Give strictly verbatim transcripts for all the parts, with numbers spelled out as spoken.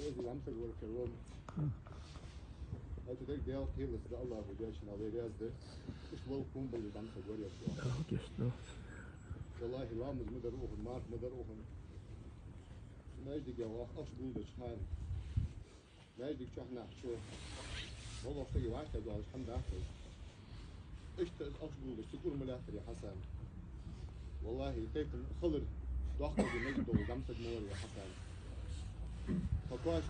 Из дӀа ма саг вар кхер вон. Хьо цу деррига Даьла кхелаца да, Аллахӏа деча нал е везда. Уж вол кхумбал из дӀа ма саг вар яц вон. Ах, гешт ду. Валлахӏи, ламаз ма дар ухун, марха ма дар ухун. Маьждиге ваха ахча гулдеча хана. Маьждиг чухь нах чу. Валлахӏи, саги ваьшта доалаш хьам дахтал. Иштта из ахча гулдеш, цу кӀур ма лаьттар я Хьасан. Валлахӏи, тайпан халар дохкалди мег долу дӀа ма саг ма вар я Хьасан. Хьо коч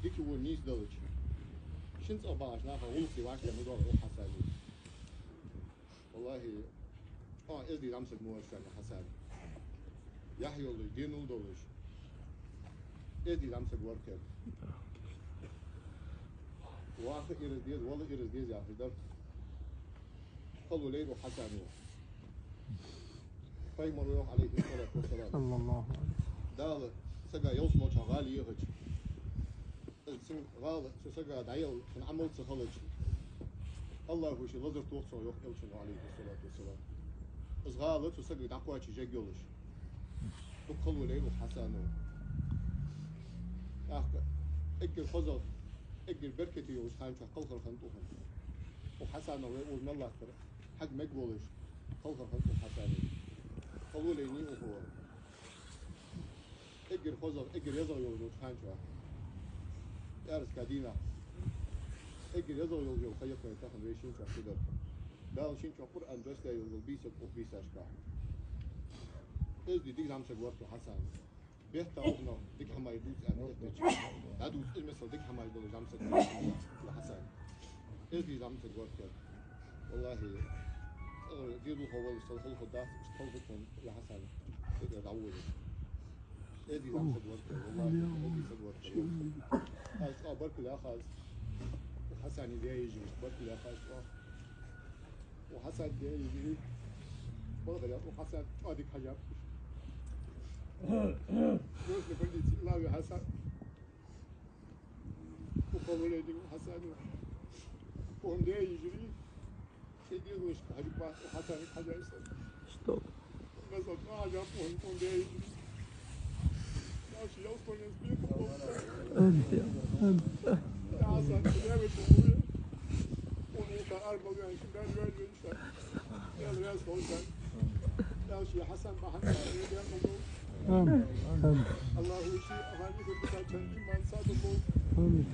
дика вон нийса далча, шин цӀа багӀаш наха гӀулакхи ваьшта ма доагӀа Хьасан. Валлахӏи, а, из дӀа ма саг ма вар шоана Хьасан. Яхь йолаш, денал долаш. Из дӀа ма саг вар кхер. Ваха ираз деза, вала ираз деза яхаш дар. Халу лейру Хьасану. Пайхамар вайх, алейхи салату вассалам. Саллаллаху алейхи. Дала сага ялсмалча гӀала ехача, из цун гӀала цу сага дӀаяла, цун Ӏамал ца хилча, Аллахӏа ший лазар тох цо, йоах элчано, алейхи салату вассалам. Из гӀала цу сага дӀакхоачаш йолаш. Дукха халу лейру Хьасану. ТӀаккха эггара хозагӀа, эггара беркате йолча хана чухь кхалхар хиннад укхун. Укх Хьасанах вай укхаза мел латтар хьаг мег волаш, кхалхар хиннад укх Хьасана. Халу лайнай укхо. Эггара хозагӀа, эггара езагӀа йолаш йолча хана чухь. ТӀаьраска дийнахьа. Эггара езагӀа йолаш йола ха я-кх вай тахан вай шин чухь ши дар. Дала шин чухь Къуръан доссадаь йолаш йола бийсаг укх бийсашка. Из дӀа дика дӀа ма саг вар кхер Хьасан. Бетта укхунах дика хӀамаш дувц аьнна, эттача. ДӀадувц из, масала, дика хӀамаш долаш дӀа ма саг вар кхер Хьасан. Из дӀа дика дӀа ма саг вар кхер. Валлахӏи, цӀагӀара дезалхо волаш, цул хала хӀама дац, иштта хала хӀама я Хьасан. Цу тӀера дӀаволаш. Из дӀа дика дӀа ма саг вар кхер, валлахӏи, из дӀа дика дӀа ма саг вар кхер. Аз чӀоагӀа баркал яхаш, Хьасана даь-йижарашта баркал яхаш чӀоагӀа. Укх Хьасана даь-йижарий, балхара, укх Хьасана чӀоагӀа дика хьажаб уж. Просто больнице лави Хьасан. Укх халу лайнай укх Хьасана. Укхун даь-йижарий, шоай дезалашка хьажаб укх Хьасана хьажар санна. Стоп. Масала, хьажаб укхун, укхун даь-йижарий. Дала ший ялсмален сберкхолда. Амин, амин. Дала ший Хьасан бахьан. Амин, амин. Аллахӏа ший ахани хурбатачан иман садо. Амин.